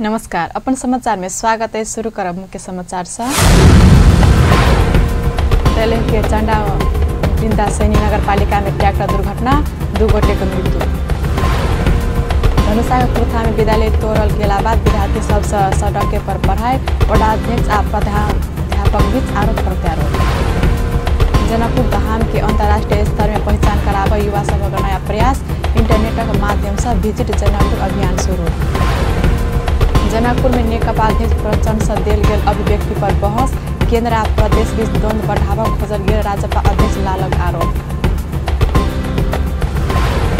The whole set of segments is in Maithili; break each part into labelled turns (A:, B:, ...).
A: नमस्कार, अपन समाचार में स्वागत है। शुरू करब मुख्य समाचार से। के चंडा वृंदा सैनी नगर पालिका में ट्रैक्टर दुर्घटना, 2 गोटे के मृत्यु। धनुषा के कुर्था में विद्यालय तोड़ल गेला बाद विद्यार्थी सबसे सड़क पर पढ़ाई, वडाध्यक्ष आ प्राध्यापक बीच आरोप प्रत्यारोप। जनकपुर धाम के अंतर्राष्ट्रीय स्तर में पहचान कराबय युवा सभक नया प्रयास, इंटरनेटक माध्यम से विजिट जनकपुर अभियान शुरू। जनकपुर में नेकपा अध्यक्ष प्रचण्ड से देल गेल अभिव्यक्ति पर बहस, केंद्र आ प्रदेश बीच द्वंद्व बढ़ावा खोजल गेल राजपा अध्यक्ष लालक आरोप।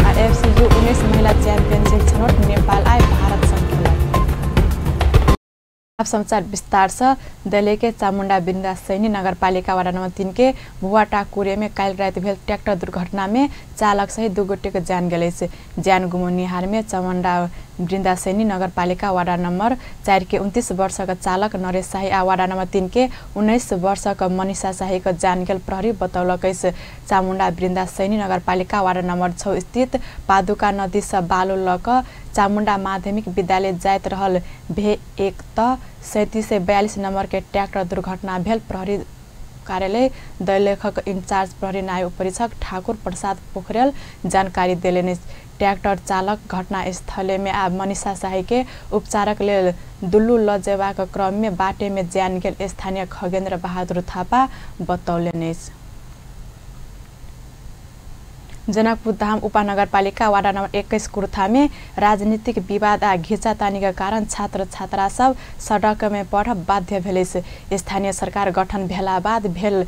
A: आ एफसीयू 19 महिला चैंपियनशिप छनौट, नेपाल आइ भारत संग खेलत। अब समाचार विस्तार से। दैलेख के चामुंडा वृंदा सैनी नगरपालिका वार्ड नंबर 3 के भुवाटा कुरे में काल्हि राति भेल ट्रैक्टर दुर्घटना में चालक सहित 2 गोटे के जान गेल अछि। जान गुमौनिहार में चामुंडा वृंदा सैनी नगरपालिका वार्ड नंबर 4 के 29 वर्षक चालक नरेश शाही आ वार्ड नंबर 3 के 19 वर्षक मनीषा शाही के जान गेल प्रहरी बतौलक अछि। चामुंडा वृंदा सैनी नगरपालिका वार्ड नंबर 6 स्थित पादुका नदी से बालू ल क चामुंडा माध्यमिक विद्यालय जाइत रहल भे 1 त 3742 नंबर के ट्रैक्टर दुर्घटना भेल प्रहरी कार्यालय दैलेखक इंचार्ज प्रहरी नायब उपरीक्षक ठाकुर प्रसाद पोखरेल जानकारी देलनि। ट्रैक्टर चालक घटनास्थले में आ मनीषा शाही के उपचारक लेल दुल्लू ल जेबाक क्रम में बाटे में जान गेल स्थानीय खगेन्द्र बहादुर थापा बतौलनि। जनकपुर धाम उपनगरपालिका वार्ड नंबर 21 कुर्था में राजनीतिक विवाद आ घिचातानी के कारण छात्र छात्रा सब सड़क में पढ़ब बाध्य भेल। स्थानीय सरकार गठन भेला बाद भेल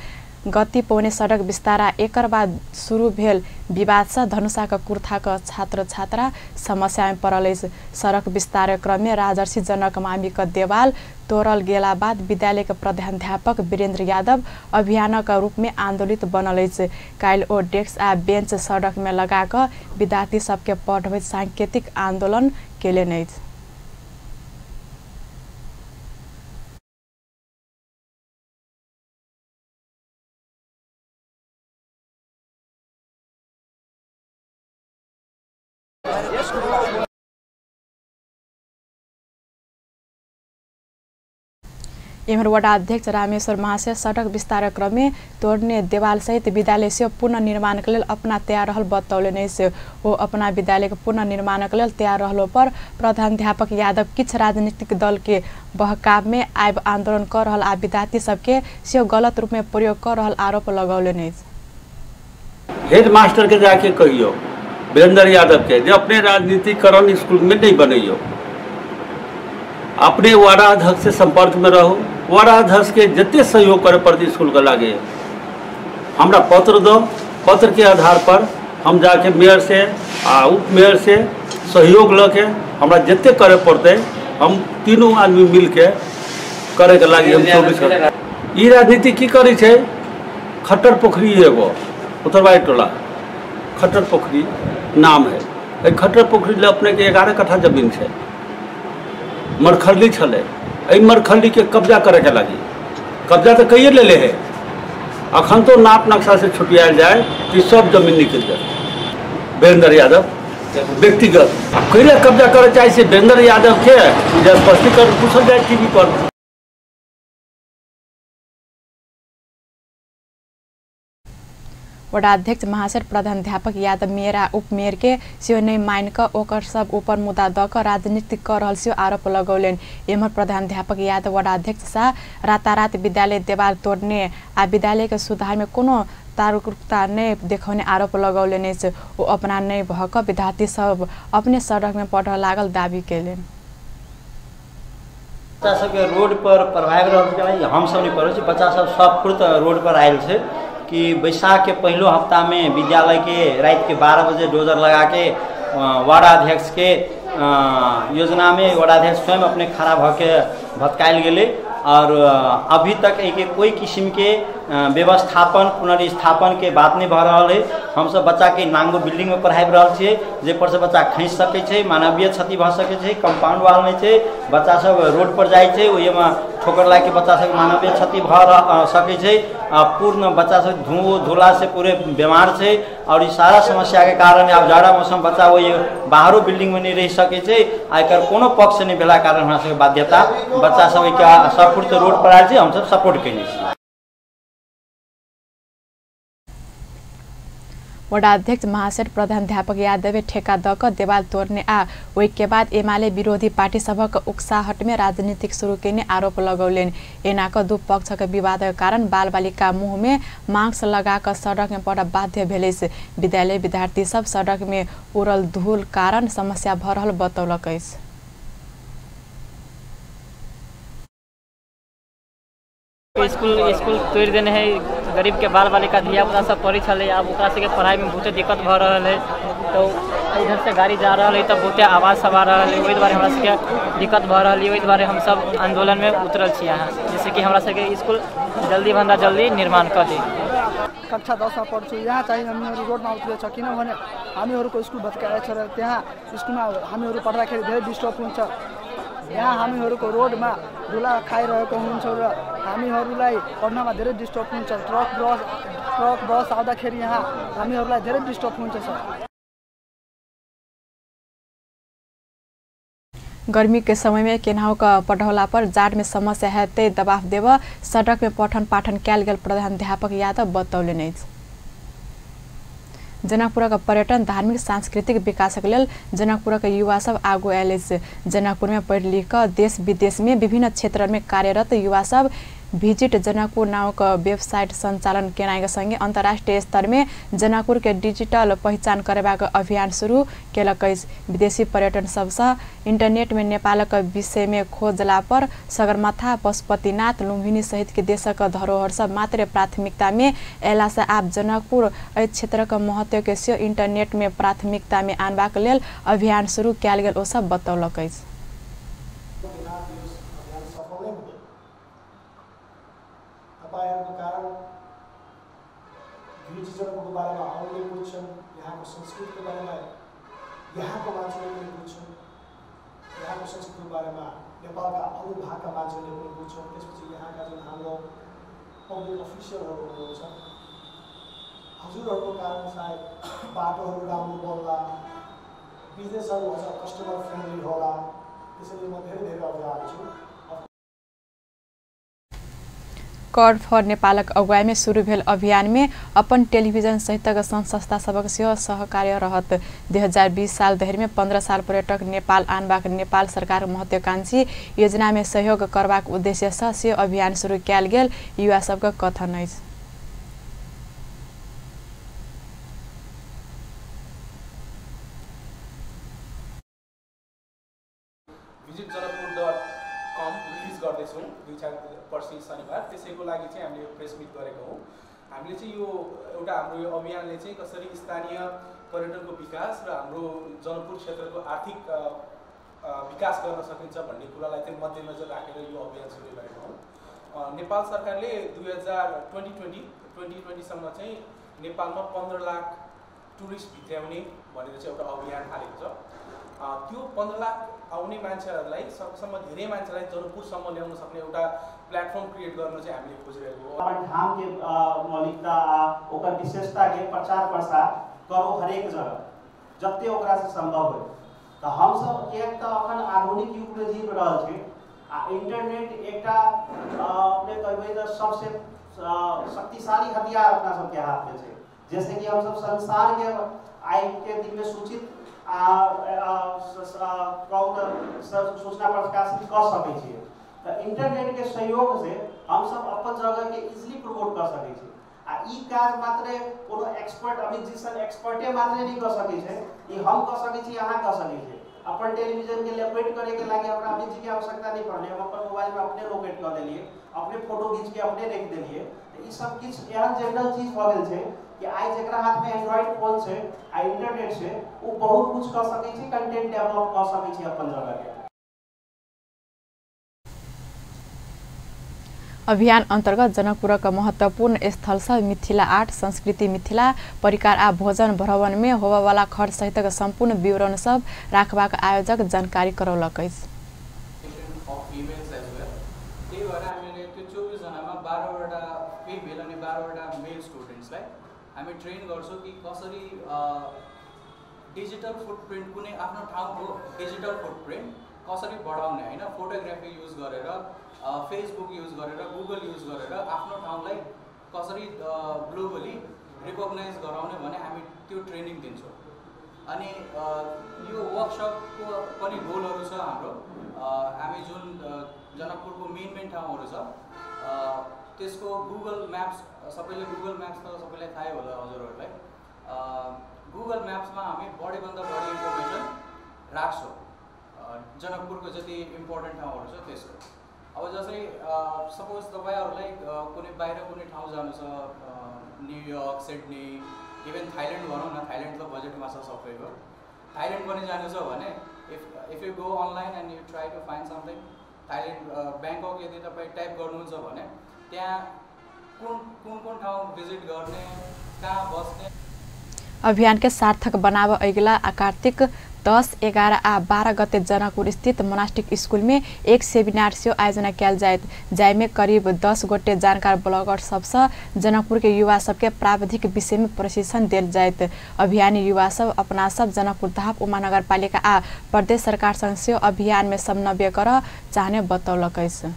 A: गति पौने सड़क विस्तार आ एकर बाद शुरू भेल विवाद से धनुषा के कुर्था के छात्र छात्रा समस्या में पड़ल अछि। सड़क विस्तार क्रम में राजर्षि जनक मामी के देवाल तोड़ल गेला बाद विद्यालय के प्रधानाध्यापक वीरेंद्र यादव अभियानक रूप में आंदोलित बनल अछि। काल्हि ओ डेस्क आ बेंच सड़क में लगा क विद्यार्थी सबके पढ़बैत सांकेतिक आंदोलन केलनि अछि। एम्हर वडा अध्यक्ष रामेश्वर महाशय सड़क विस्तार क्रम में तोड़ने देवाल सहित विद्यालय से पुनर्निर्माण के लेल अपना तैयार रहल बतौलनि अछि। ओ अपना विद्यालय के पुनर्निर्माण के लेल तैयार रहलो पर प्रधानाध्यापक यादव किछु राजनीतिक दल के बहकाव में आबि आंदोलन कर रहल आ विद्यार्थी सबके सेहो गलत रूप में प्रयोग कर रहल आरोप लगौलनि अछि।
B: हेड मास्टर के जाके कहियो वीरेंद्र यादव के जे अपने राजनीतिकरण स्कूल में नहीं बनैयो, अपने वार्ड अध्यक्ष से संपर्क में रहो, वार्ड अध्यक्ष के जितने सहयोग करे पड़ते स्कूल के लागे हमरा पत्र दो, पत्र के आधार पर हम जाके मेयर से आ उप मेयर से सहयोग लके हमरा जितने करे पड़ते हम तीनों आदमी मिल के करे के लागे हम 24 ई राजनीति की करी है। खट्टर पोखरी एगो उत्तरवाई टोला खट्टर पोखरी नाम है, खट्टर पोखरी ले अपने के 11 कट्ठा जमीन है, मरखल्ली छलै, एहि मरखल्ली के कब्जा करे के लागी, कब्जा तो कहिए ले ले है, अखन तो नाप नक्शा से छुटियाल जाए कि सब जमीन निकल जाए। वीरेंद्र यादव व्यक्तिगत कैले कब्जा करे चाहे से वीरेंद्र यादव के स्पष्टीकरण पूछल जाए टीवी पर।
A: वडाध्यक्ष महाशय प्रधानाध्यापक यादव मेयर आ उप मेयर के सेहो नहि मानि क ओकर सब ऊपर मुद्दा द क राजनीति क रहल सेहो आरोप लगौलनि। एम्हर प्रधानाध्यापक यादव वडाध्यक्ष शाह रातारात विद्यालय देवाल तोड़ने आ विद्यालय के सुधार में कोनो तारुकता नहि देखौने आरोप लगौलनि अछि। ओ अपना नहि भ क विद्यार्थी सब अपने सड़क में पढ़ लागल दावी केलनि।
C: बच्चा सबके रोड पर पढ़ाबि रहल हम सब नहि पढ़ै छी, बच्चा सब सब फुर्त रोड पर आयल छै कि बैसाख के पहलो हफ्ता में विद्यालय के रात के 12 बजे डोजर लगा के वार्डाध्यक्ष के योजना में वार्डाध्यक्ष स्वयं अपने खड़ा भ के भटकायल गेलै और अभी तक एक कोई किस्म के व्यवस्थापन पुनर्स्थापन के बात नहीं भ रहल है। हम सब बच्चा के नांगो बिल्डिंग में पढ़ाबि रहल छियै, जाहि पर से बच्चा खसि सकै छै, मानवीय क्षति भ सकै छै, कंपाउंड वाल नहीं छै, बच्चा सब रोड पर जाइ छै, ओहिमे ठोकर लागि के बच्चा सबके मानवीय क्षति भऽ सकै छै। पूर्ण बच्चा सब धुओ धूला से पूरे बीमार छै और ई सारा समस्या के कारण आब जाड़ा मौसम बच्चा ओहि बाहरो बिल्डिंग में नहीं रहि सकै छै। आ एकर कोनो पक्ष नहीं भेला कारण हमरा सबके बाध्यता बच्चा सबके सफुर्त रोड पर आयल छै, हमसब सपोर्ट कयने छी।
A: वडाध्यक्ष महासेठ प्रधानाध्यापक यादव ठेका दऽ कऽ देवाल तोड़ने आ ओहि के बाद एमाले विरोधी पार्टी सभक उकसाहट में राजनीतिक शुरू केने आरोप लगौलनि। एना कऽ दू पक्षक विवादक कारण बाल बालिका मुँह में मास्क लगा कऽ सड़क में पड़ब बाध्य भेलै। विद्यालय विद्यार्थी सब सड़क में उड़ल धूल कारण समस्या भऽ रहल बतौलक अछि।
D: स्कूल तोड़ि देने है, गरीब के बाल बालिका धिया पुता सब पढ़ै छलै, आब ओकरा सबके पढ़ाइमे बहुते दिक्कत भऽ रहल है। तो इधर से गाड़ी जा रहल है तऽ बहुते आवाज सब आ रहल है, ओहि दुआरे हमरा सबके दिक्कत भऽ रहल है। ओहि दुआरे हमसब आन्दोलनमे उतरल छी अहाँ, जैसे कि हमरा सबके स्कूल जल्दी भन्दा जल्दी निर्माण कऽ दी।
E: कक्षा 10 मा पढ्छु, यहाँ चाहिँ हामीहरू रोडमा उत्रेको छ किनभने हामीहरूको स्कुल भत्काएको छ र त्यहाँ स्कुलमा हामीहरू पढ्दाखेरि धेरै डिस्टर्ब हुन्छ। यहाँ हामीहरूको रोडमा धुला खाइरहेको हुन्छ र हामीहरूलाई पढ्नमा धेरै डिस्टर्ब हुन्छ। ट्रक बस आउँदाखेरि यहाँ हामीहरूलाई धेरै डिस्टर्ब हुन्छ सर।
A: गर्मी के समय में केनाहु का पढ़ौला पर जाड़ में समस्या हेतै दबाव देब सड़क में पठन पाठन कयल गेल प्रधानाध्यापक यादव बतौलनि अछि। जनकपुरक पर्यटन धार्मिक सांस्कृतिक विकासक लेल जनकपुरक युवा सब आगू आयल अछि। जनकपुर में पढ़ि लिख कऽ देश विदेश में विभिन्न क्षेत्र में कार्यरत युवा सब भिजिट जनकपुर नामक वेबसाइट संचालन केनाइके संगे अंतर्राष्ट्रीय स्तर में जनकपुर के डिजिटल पहिचान करेबाक अभियान शुरू केलक अछि। विदेशी पर्यटन सबसँ इंटरनेट में नेपालक विषय में खोजला पर सगरमाथा, पशुपतिनाथ, लुम्बिनी सहित के देशक धरोहर सब मात्र प्राथमिकता में अयला से आब जनकपुर एहि क्षेत्रक महत्व के सेहो इंटरनेट में प्राथमिकता में आनबाक लेल अभियान शुरू कयल गेल ओ सब बतौलक अछि।
F: तपाईँहरूको कारण भिजिटरको बारेमा अरूले बुझ्छन्, यहाँको संस्कृतिको बारेमा यहाँको मान्छेले पनि बुझ्छन्, यहाँको संस्कृतिको बारेमा नेपालका अरू भागका मान्छेले पनि बुझ्छन्। त्यसपछि यहाँका जुन हाम्रो पब्लिक अफिसियलहरू हुनुहुन्छ, हजुरहरूको कारण सायद बाटोहरू राम्रो बन्ला, बिजनेसहरू अझ कस्टमर फ्रेन्डली होला। त्यसैले म धेरै धेरै आभार छु।
A: कर फॉर नेपालक अगुवाई में शुरू भेल अभियान में अपन टेलीविजन सहितक संस्था सबक सेहो सहकार्य रहत। 2020 साल धरि में 15 साल पर्यटक नेपाल आनबाक नेपाल सरकार महत्वाकांक्षी योजना में सहयोग करबाक उद्देश्य सँ सेहो अभियान शुरू कयल गेल युवा सबक कथन अछि।
G: भिजिट janakpur.com release गर्दैछौँ 2-4 पर्सि शनिबार, त्यसैको लागि चाहिँ हामीले प्रेस मिट गरेको हौँ। हामीले चाहिँ यो एउटा हाम्रो यो अभियानले चाहिँ कसरी स्थानीय पर्यटनको विकास र हाम्रो जनकपुर क्षेत्रको आर्थिक विकास गर्न सकिन्छ भन्ने कुरालाई चाहिँ मध्यनजर राखेर यो अभियान सुरु गरेको हौँ। नेपाल सरकारले 2020 चाहिँ नेपालमा 15 लाख टुरिस्ट भित्र्याउने भनेर चाहिँ एउटा अभियान थालेको छ। त्यो 15 लाख आउने मान्छेहरूलाई सकेसम्म धेरै मान्छेलाई जनकपुरसम्म ल्याउन सक्ने एउटा प्लेटफर्म क्रिएट गर्न चाहिँ हामीले खोजिरहेको हो।
H: अपन ठामके मौलिकता आ ओकर विशेषताके प्रचार प्रसार करो हरेक जगह जते ओकरा से संभव हो। तऽ हमसब किएक तऽ अखन आधुनिक युगमे जीव रहल छी आ इंटरनेट एकटा अपने कहबै तऽ सबसे शक्तिशाली हथियार अपना सबके हाथमे छै, जैसे कि हमसब संसारके आइके दिनमे सूचित सूचना प्रकाशित कऽ सकै छियै। तऽ इंटरनेटके सहयोग से हमसब अपन जगहके इजिली प्रमोट कऽ सकै छी। आ ई काज मात्र कोनो एक्सपर्ट अमित जी सन एक्सपर्टे मात्रे नहि कऽ सकै छै, ई हम कऽ सकै छी, अहाँ कऽ सकै छी। अपन टेलीविजनके लोकेट करैके लागि हमरा अमित जीके आवश्यकता नहि पड़लै, हम अपन मोबाइलमे अपने लोकेट कऽ देलियै, अपने फोटो घीचके अपने राखि देलियै। तऽ ई सब किछु एहन जनरल चीज भऽ गेल छै कि आइ जकरा हाथमे एंड्रॉइड फोन छै आ इंटरनेट छै ओ बहुत कुछ कऽ सकै छै, कंटेंट डेवलप कऽ सकै छै अपन जगहके।
A: अभियान अन्तर्गत जनकपुरक महत्वपूर्ण स्थल सब मिथिला आर्ट, संस्कृति, मिथिला परिकार आ भोजन भ्रमण में होबयवला खर्च सहितक सम्पूर्ण विवरण सब राखबाक आयोजक जानकारी करौलक अछि।
G: त्यही भएर
I: 8वटा मेल स्टुडेन्ट्सलाई हामी ट्रेन गर्छौँ कि कसरी डिजिटल फुटप्रिन्ट कुनै आफ्नो ठाउँको डिजिटल फुटप्रिन्ट कसरी बढाउने हैन, फोटोग्राफी युज गरेर, फेसबुक युज गरेर, गुगल युज गरेर आफ्नो ठाउँलाई कसरी ग्लोबली रिकग्नाइज गराउने भने हामी त्यो ट्रेनिङ दिन्छौँ। अनि यो वर्कसपको पनि गोलहरू छ हाम्रो। हामी जुन जनकपुरको मेन मेन ठाउँहरू छ त्यसको गुगल म्याप्स, सबैले गुगल म्याप्स त सबैलाई थाहै होला हजुरहरूलाई, गुगल म्याप्समा हामी बढीभन्दा बढी इन्फर्मेसन राख्छौँ जनकपुरको जति इम्पोर्टेन्ट ठाउँहरू छ त्यसको। अब जसरी सपोज तपाईँहरूलाई कुनै बाहिर कुनै ठाउँ जानु छ, न्युयोर्क, सिडनी, इभन थाइल्यान्ड भनौँ न, थाइल्यान्ड त बजेटमा छ सबैको, थाइल्यान्ड पनि जानु छ भने if you go online and you try to find something Thailand, Bangkok यदि तपाईँ टाइप गर्नुहुन्छ भने त्यहाँ कुन कुन कुन ठाउँ भिजिट गर्ने, कहाँ बस्ने।
A: अभियान के सार्थक बनाव अगिला कार्तिक 10, 11 आ 12 गते जनकपुर स्थित मोनास्टिक स्कूल में एक सेमिनार से आयोजना कयल जायत, जाहिमे करीब 10 गोटे जानकार ब्लॉगर सबसँ जनकपुर के युवा सबके प्राविधिक विषय में प्रशिक्षण देल जायत। अभियानी युवा सब अपना सब जनकपुर धाम उपमहानगरपालिका आ प्रदेश सरकार संग सेहो अभियान में समन्वय कर चाहने बतौलक अछि।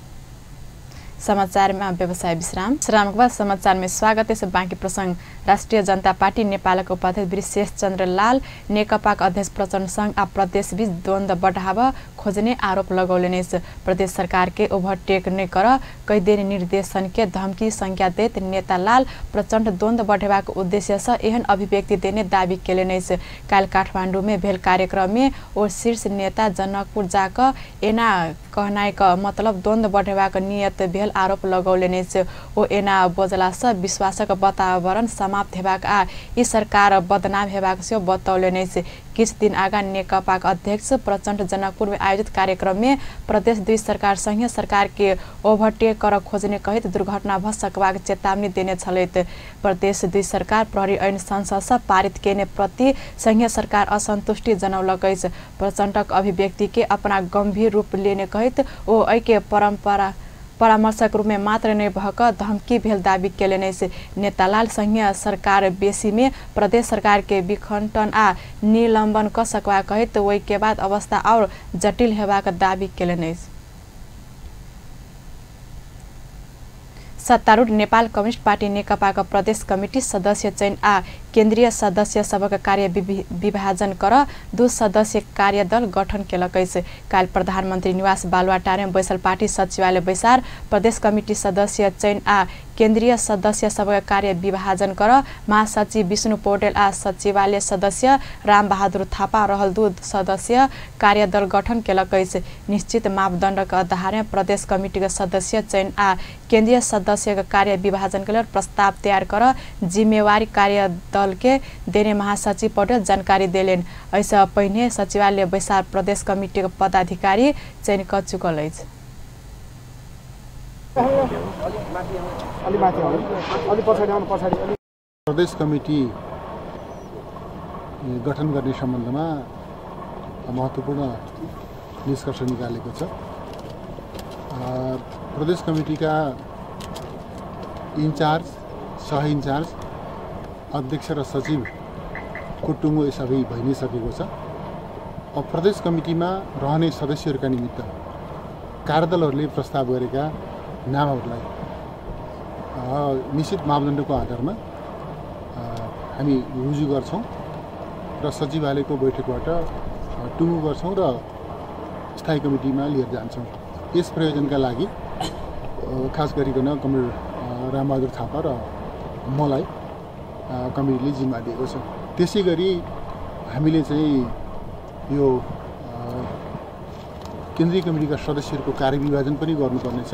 A: समाचार में व्यवसाय विश्राम, विश्राम के बाद समाचार में स्वागत है। बाँकी प्रसंग राष्ट्रिय जनता पार्टी नेपालक उपाध्यक्ष विशेष चंद्र लाल नेकपाक अध्यक्ष प्रचण्ड संघ आ प्रदेश बीच द्वंद्व बढ़ाव खोजने आरोप लगौलनि अछि। प्रदेश सरकार के ओवरटेक नहि कर कहि देने निर्देशन के धमकी संज्ञा दैत नेता लाल प्रचण्ड द्वंद्व बढ़ेबाक उद्देश्य से एहन अभिव्यक्ति देने दावी केलनि अछि। काल्हि काठमाडौँ में भेल कार्यक्रम में ओ शीर्ष नेता जनकपुर जाक एना कहनाइ क मतलब द्वंद्व बढ़ेबाक नियत भेल आरोप लगौलनि अछि। ओ एना बजलासँ विश्वासक वातावरण समाप्त हेबाक आ ई सरकार बदनाम हेबाक सेहो बतौलनि अछि। किछु दिन आगा नेकपाक अध्यक्ष प्रचण्ड जनकपुर में आयोजित कार्यक्रम में प्रदेश 2 सरकार संघीय सरकार के ओवरटेक कर खोजने कहैत दुर्घटना भ सकबाक चेतावनी देने छलथि। प्रदेश 2 सरकार प्रहरी ऐन संसद पारित केने प्रति संघीय सरकार असंतुष्टि जनौलक अछि। प्रचण्डक अभिव्यक्ति के अपना गंभीर रूप लेने कहैत ओ एहि परंपरा परामर्शक रूप में मात्र नहि भऽ कऽ धमकी भेल दावी केलनि अछि। नेतालाल संघीय सरकार बेसी में प्रदेश सरकार के विखंडन आ निलंबन कऽ सकबाक कहैत ओहि के बाद अवस्था और जटिल हेबाक दावी केलनि अछि। सत्तारूढ़ नेपाल कम्युनिस्ट पार्टी नेकपाक प्रदेश कमिटी सदस्य चयन आ केन्द्रीय सदस्य सबक कार्य विभाजन कर 2 सदस्य कार्यदल गठन केलक अछि। काल्हि प्रधानमन्त्री निवास बालुवाटार में बैसल पार्टी सचिवालय बैसार प्रदेश कमिटी सदस्य चयन आ केन्द्रीय सदस्य सबक कार्य विभाजन कर महासचिव विष्णु पौडेल आ सचिवालय सदस्य रामबहादुर थापा रहल 2 सदस्य कार्यदल गठन केलक अछि। निश्चित मापदण्डक आधार में प्रदेश कमिटी सदस्य चयन आ केन्द्रीय सदस्य कार्य विभाजन के लेल प्रस्ताव तैयार कर जिम्मेवारी कार्यदल के देने महासचिव पौडेल जानकारी देलनि। एहिसँ पहिने सचिवालय बैसार प्रदेश कमिटी के पदाधिकारी चयन क चुकल अछि।
J: प्रदेश कमिटी गठन गर्ने सम्बन्धमा महत्त्वपूर्ण निष्कर्ष निकालेको छ। प्रदेश कमिटीका इन्चार्ज, सह इन्चार्ज, अध्यक्ष र सचिवको टुङ्गो यसअघि भइ नै सकेको छ। अब प्रदेश कमिटीमा रहने सदस्यहरूका निमित्त कार्यदलहरूले प्रस्ताव गरेका नामहरूलाई निश्चित मापदण्डको आधारमा हामी रुजु गर्छौँ र सचिवालयको बैठकबाट टुङ्गो गर्छौँ र स्थायी कमिटीमा लिएर जान्छौँ। यस प्रयोजनका लागि खास गरिकन कमरेड रामबहादुर थापा र मलाई कमिटीले जिम्मा दिएको छ। त्यसै गरी हामीले चाहिँ यो केन्द्रीय कमिटीका सदस्यहरूको कार्यविभाजन पनि गर्नुपर्नेछ।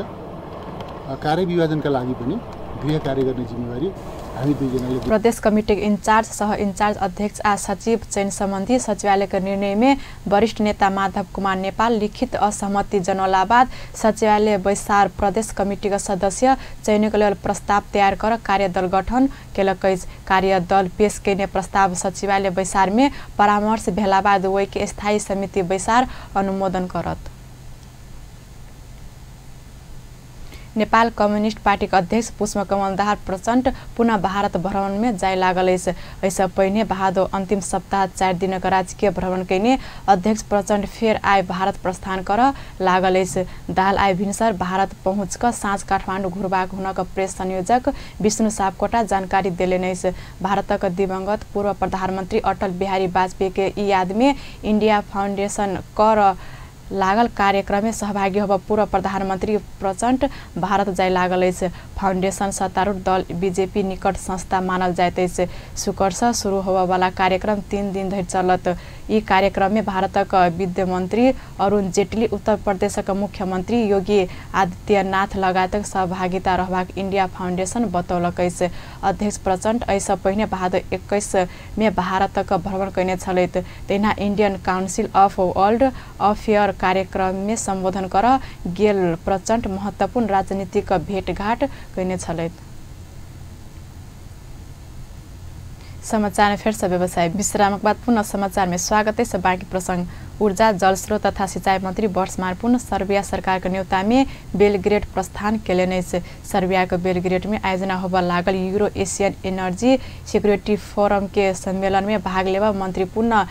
J: कार्यविभाजनका लागि पनि गृह कार्य गर्ने जिम्मेवारी हामी दुईजनाले।
A: प्रदेश कमिटी इन्चार्ज, सह इन्चार्ज, अध्यक्ष आ सचिव चयन सम्बन्धी सचिवालयको निर्णय में वरिष्ठ नेता माधव कुमार नेपाल लिखित असहमति जनौला बाद सचिवालय बैसार प्रदेश कमिटीका सदस्य चयनको लेल प्रस्ताव तैयार कर कार्यदल गठन केलक अछि। कार्यदल पेश केने प्रस्ताव सचिवालय बैसार में परामर्श भेला बाद ओहि के स्थायी समिति बैसार अनुमोदन करत। नेपाल कम्युनिस्ट पार्टीक अध्यक्ष पुष्पकमल दाहाल प्रचण्ड पुनः भारत भ्रमणमे जाय लागल अछि। एहिसँ पहिने भादो अन्तिम सप्ताह 4 दिनक राजकीय भ्रमण कयने अध्यक्ष प्रचण्ड फेर आइ भारत प्रस्थान कर लागल अछि। दाहाल आइ भिनसर भारत पहुँच कऽ साँझ काठमाडौँ घुरबाक हुनक प्रेस संयोजक विष्णु सापकोटा जानकारी देलनि अछि। भारतक दिवंगत पूर्व प्रधानमन्त्री अटल बिहारी वाजपेयी के ई यादमे इंडिया फाउंडेशन कर लागल कार्यक्रम में सहभागी होब पूर्व प्रधानमन्त्री प्रचण्ड भारत जाय लागल अछि। फाउंडेशन सत्तारूढ़ दल बीजेपी निकट संस्था मानल जाइत अछि। शुक्रसँ शुरू होबयवला कार्यक्रम 3 दिन धरि चलत। ई कार्यक्रम में भारतक वित्त मंत्री अरुण जेटली, उत्तर प्रदेशक मुख्यमंत्री योगी आदित्यनाथ लगायतक सहभागिता रहबाक इंडिया फाउंडेशन बतौलक अछि। अध्यक्ष प्रचण्ड एहिसँ पहिने भादो 21 में भारतक भ्रमण कयने छलथि। तहिना Indian Council of World Affair कार्यक्रम में संबोधन कर गेल प्रचण्ड महत्वपूर्ण राजनीतिक भेटघाट कयने छलथि। समाचार में फेर से व्यवसाय विश्रामक बाद पुनः समाचार में स्वागत है। बाँकी प्रसंग ऊर्जा जलस्रोत तथा सिंचाई मंत्री वर्षमान पुनः सर्बिया सरकार के न्योता में बेलग्रेड प्रस्थान केलनि अछि। सर्बिया के बेलग्रेड में आयोजना होबय लागल Euro Asian energy security forum के सम्मेलन में भाग लेबा मंत्री पुनः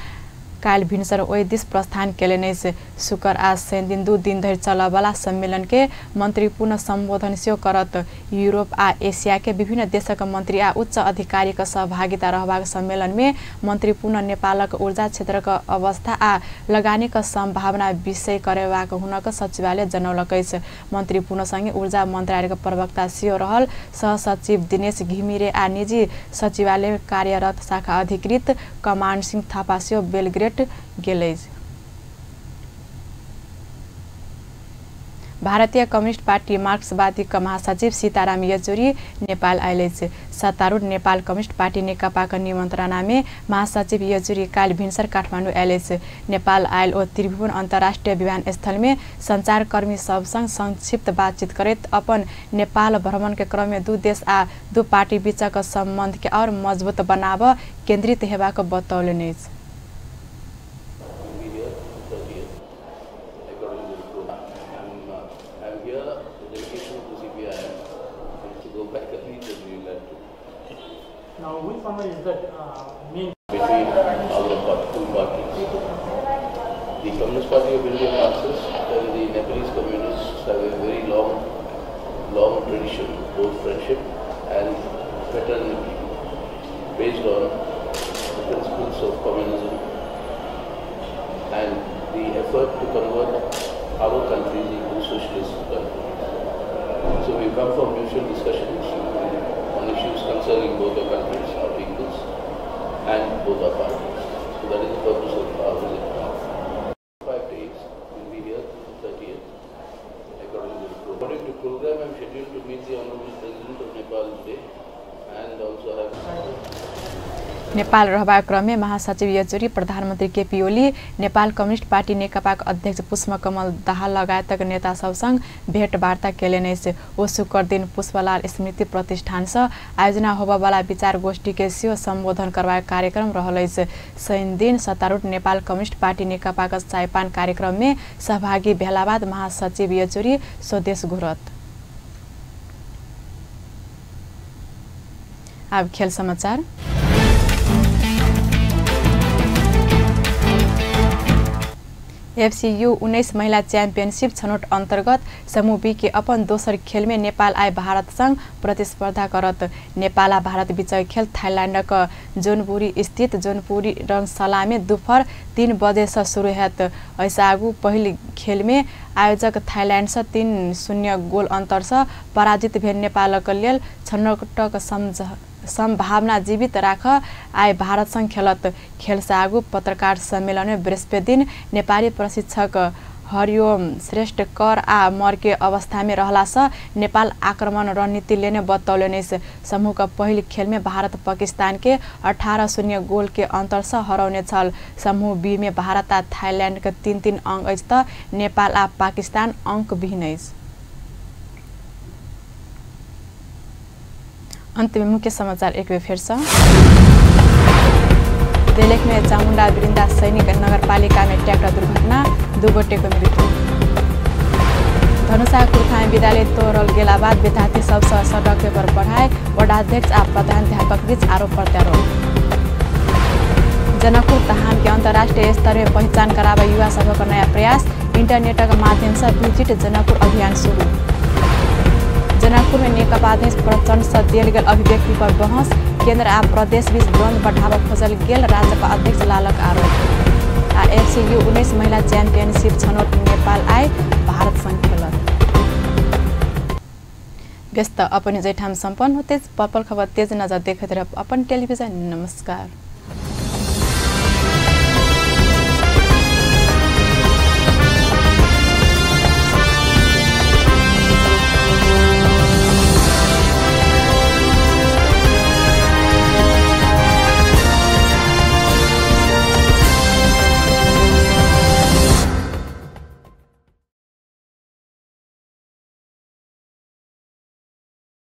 A: काल्हि भिनसर ओहि this प्रस्थान केलनि अछि। शुक्र आ शनि दिन 2 दिन धरि चलयवला सम्मेलन के मंत्री पुनः संबोधन सेहो करत। यूरोप आ एशिया के विभिन्न देशक मंत्री आ उच्च अधिकारीक सहभागिता रहबाक सम्मेलन में मंत्री पुनः नेपालक ऊर्जा क्षेत्रक अवस्था आ लगानीक संभावना विषय करेबाक हुनक सचिवालय जनौलक अछि। मंत्री पुनः सँगे ऊर्जा मन्त्रालयक प्रवक्ता सेहो रहल सहसचिव दिनेश घिमिरे आ निजी सचिवालय कार्यरत शाखा अधिकृत कमाण्ड सिंह थापा सेहो बेलग्रेड गेल अछि। भारतीय कम्युनिस्ट पार्टी मार्क्सवादी के महासचिव सीताराम येचुरी नेपाल आयल अछि। सत्तारूढ़ नेपाल कम्युनिस्ट पार्टी नेकपाक निमन्त्रणा में महासचिव येचुरी काल्हि भिनसर काठमाडौँ आयल अछि। नेपाल आयल ओ त्रिभुवन अन्तर्राष्ट्रिय विमानस्थल में संचारकर्मी सबसँग संक्षिप्त बातचीत करैत अपन नेपाल भ्रमण के क्रम में 2 देश आ 2 पार्टी बीचक सम्बन्ध के और मजबूत बनाब केन्द्रित हेबाक बतौलनि अछि।
D: Now, which one is that main
K: between our two parties? The Communist Party of India Marxist and the Nepalese Communists have a very long tradition, both friendship and fraternity, based on the principles of communism and the effort to convert our countries into socialist countries. So we come for mutual discussions on issues concerning both our countries, our peoples, and both our parties. So that is the purpose of our visit now. 5 days, we'll be here till the 30th, according to the program. According to program, I'm scheduled to meet the Honorable President of Nepal today, and also have.
A: Nepal रहबाक क्रममे महासचिव येचुरी प्रधानमन्त्री केपी ओली, नेपाल कम्युनिस्ट पार्टी नेकपाक अध्यक्ष पुष्पकमल दाहाल लगायतक नेता सबसँग भेटवार्ता केलनि अछि। ओ शुक्र दिन पुष्पलाल स्मृति प्रतिष्ठानसँ आयोजना होबयवला विचार गोष्ठी के सेहो सम्बोधन करबाक कार्यक्रम रहल अछि। शनि दिन सत्तारूढ़ नेपाल कम्युनिस्ट पार्टी नेकपाक चायपान कार्यक्रम में सहभागी भेला बाद महासचिव येचुरी स्वदेश घुरत। आब खेल समाचार। एफसीयू 19 महिला च्याम्पियनशिप छनौट अन्तर्गत समूह बी के अपन दोसर खेल में नेपाल आइ भारत संग प्रतिस्पर्धा करत। नेपाल आ भारत बीचक खेल थाईलैंडक जोनपुरी स्थित जोनपुरी रंगशाला में दुपहर 3 बजे से शुरू हैत। एहिसँ आगू पहिल खेल में आयोजक थाईलैंड से 3-0 गोल अंतर से पराजित भेल नेपालक लेल छनौटक संभावना जीवित राख आइ भारत संग खेलत। खेल से आगू पत्रकार सम्मेलन में बृहस्पति दिन नेपाली प्रशिक्षक हरिओम श्रेष्ठ कर आ मर के अवस्था में रहला से नेपाल आक्रमण रणनीति लेने बतौलनि। समूह का पहिल खेल में भारत पाकिस्तान के 18-0 गोल के अंतर से हरौने छल। समूह बी में भारत आ थाईलैंड के 3-3 अंक अछि त नेपाल आ पाकिस्तान अंक विहीन अछि। अंत में मुख्य समाचार एक बेर फेर से। दैलेख में चामुंडा वृंदा सैनिक नगरपालिका में ट्रैक्टर दुर्घटना, 2 गोटे को मृत्यु। धनुषा कुर्था विद्यालय तोड़ल गेला बाद विद्यार्थी सबसँ सड़क पर पढ़ाई, वार्डाध्यक्ष आ प्रधानाध्यापक बीच आरोप प्रत्यारोप। जनकपुर धाम के अंतर्राष्ट्रीय स्तर में पहचान कराबे युवा सभक नया प्रयास, इंटरनेटक माध्यम से विजिट जनकपुर अभियान शुरू। जनकपुर में नेकपा अध्यक्ष प्रचण्ड से देल गेल अभिव्यक्ति पर बहस, केंद्र आ प्रदेश बीच द्वंद्व बढ़ावा खोजल गेल राजपा अध्यक्ष लालक आरोप। आ एफसीयू 19 महिला चैंपियनशिप छनौट नेपाल आइ भारत संग खेलत। व्यस्त अपन जैठाम सम्पन्न होते पल खबर तेज नजर देखैत रह अपन टेलीविजन। नमस्कार।